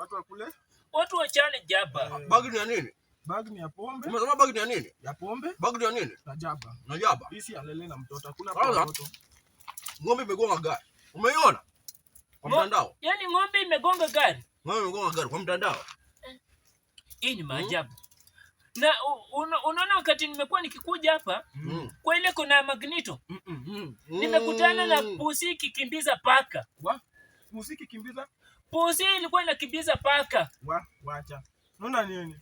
Watu wakule. Watu wachane jaba. Bagi ni ya nini? Bag ni ya pombe. Umesema bagi ni ya nini? Ya pombe. Bagi ni ya nini? Na jaba. Na jaba. Hii alele na mtoto. Hakuna Sasa, mtoto. Ng'ombe imegonga gari. Umeiona? Kwa mtandao. Yaani ng'ombe imegonga gari. Ng'ombe imegonga gari kwa mtandao. Hii ni maajabu. Na unaona wakati nimekuwa nikikuja hapa kwa ile kona Magnito nimekutana na pusi ikikimbiza paka. Wa? Pusi ikikimbiza? Pusi ilikuwa inakimbiza paka. Wa, wacha. Unaona nini?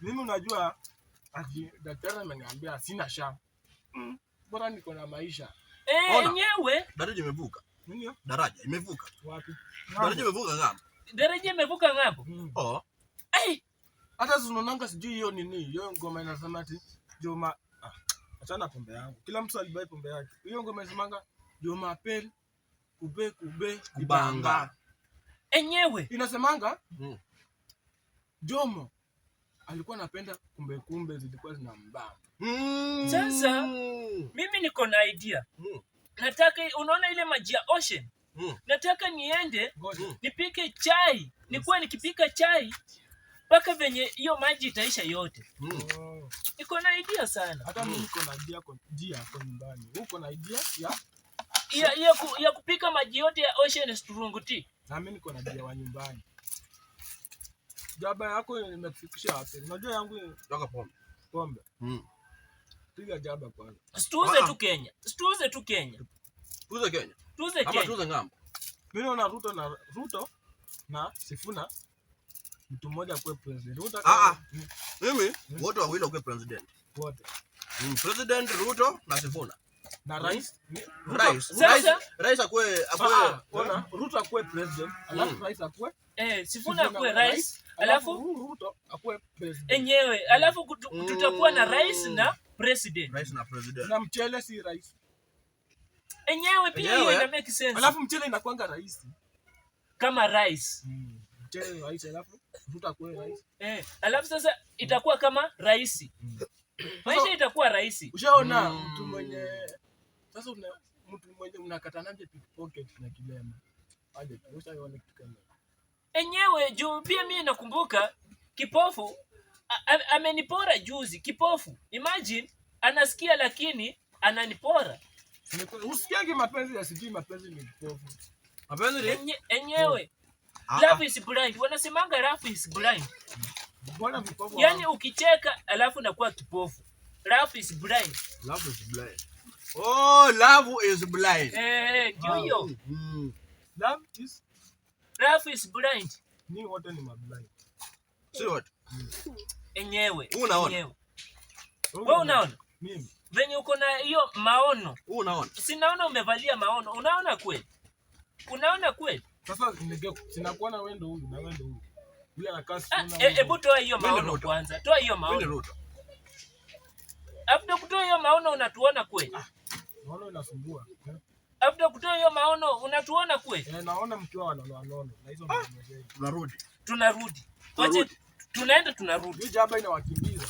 Mimi unajua ati daktari ameniambia sina sha. Bora niko na maisha. Enyewe. Daraja imevuka. Nini? Daraja imevuka. Wapi? Daraja imevuka ng'ambo. Daraja imevuka ng'ambo. Oh. Ai. Hata zinaonanga sijui hiyo nini, hiyo ngoma inasema ati Joma, achana pombe yangu. Kila mtu alibai pombe yake. Hiyo ngoma inasemanga Joma pel kube kube kubanga. Enyewe. Inasemanga Jomo alikuwa anapenda kumbe kumbe zilikuwa zinambamba. Sasa mimi niko na idea. Nataka, unaona ile maji ya ocean? Nataka niende nipike chai. Nikuwe nikipika chai mpaka venye hiyo maji itaisha yote. Niko na idea sana. Hata mimi niko na idea kwa idea kwa nyumbani. Uko na idea ya ya kupika maji yote ya ocean strong tea. Na mimi niko na idea wa nyumbani. Jaba yako imekufikisha wapi? Unajua yangu Toka pombe. Pombe. Piga jaba kwanza. Situuze tu Kenya. Situuze tu Kenya. Tuuze Kenya. Tuuze Ama Kenya. tuuze ng'ambo. Mimi naona Ruto na Sifuna mtu mmoja akuwe president. Ruto Mimi wote wawili wakuwe president. Wote. President Ruto na Sifuna. Na rais? Rais. Sasa Rais akuwe Ona, Ruto akuwe president, alafu rais akuwe Sifuna akuwe rais, alafu Ruto akuwe president. Enyewe, alafu tutakuwa na rais na president. Rais na president. Na mchele si rais. Enyewe pia hiyo ina make sense. Alafu mchele inakuanga rais. Kama rais. Mchele rais alafu Ruto akuwe rais. Alafu sasa itakuwa kama rais. Maisha itakuwa rahisi. Ushaona mtu mwenye sasa una, mtu mwenye unakatanaje pickpocket na kilema? Aje, ushaona kitu kama hicho? Enyewe juu pia mimi nakumbuka kipofu amenipora juzi, kipofu. Imagine anasikia lakini ananipora. Usikiange mapenzi ya sijui mapenzi ni kipofu. Mapenzi ni? Enyewe. Love is blind. Wanasemanga love is blind. Mbona vipofu? Yaani ukicheka alafu unakuwa kipofu. Love is blind. Love is blind. Oh, love is blind. Ndio hiyo. Love is Love is blind. Ni wote ni mablind. Si wote. Enyewe. Wewe unaona? Enyewe. Wewe unaona? Mimi. Venye uko na hiyo maono. Wewe unaona? Sinaona umevalia maono. Unaona kweli? Unaona kweli? Sasa sinakuona wewe ndio huyu na wewe ndio huyu. Yule anakaa sifuna. Hebu toa hiyo Mimi ni maono Ruto. kwanza. Toa hiyo Mimi ni maono. Ruto. After kutoa hiyo maono unatuona kweli? Maono inasumbua. After kutoa hiyo maono unatuona kweli? Naona mkiwa wanono na hizo maono zenu. Tunarudi. Tunarudi. Tunarudi. Wache tunaenda tunarudi. Hii jaba inawakimbiza.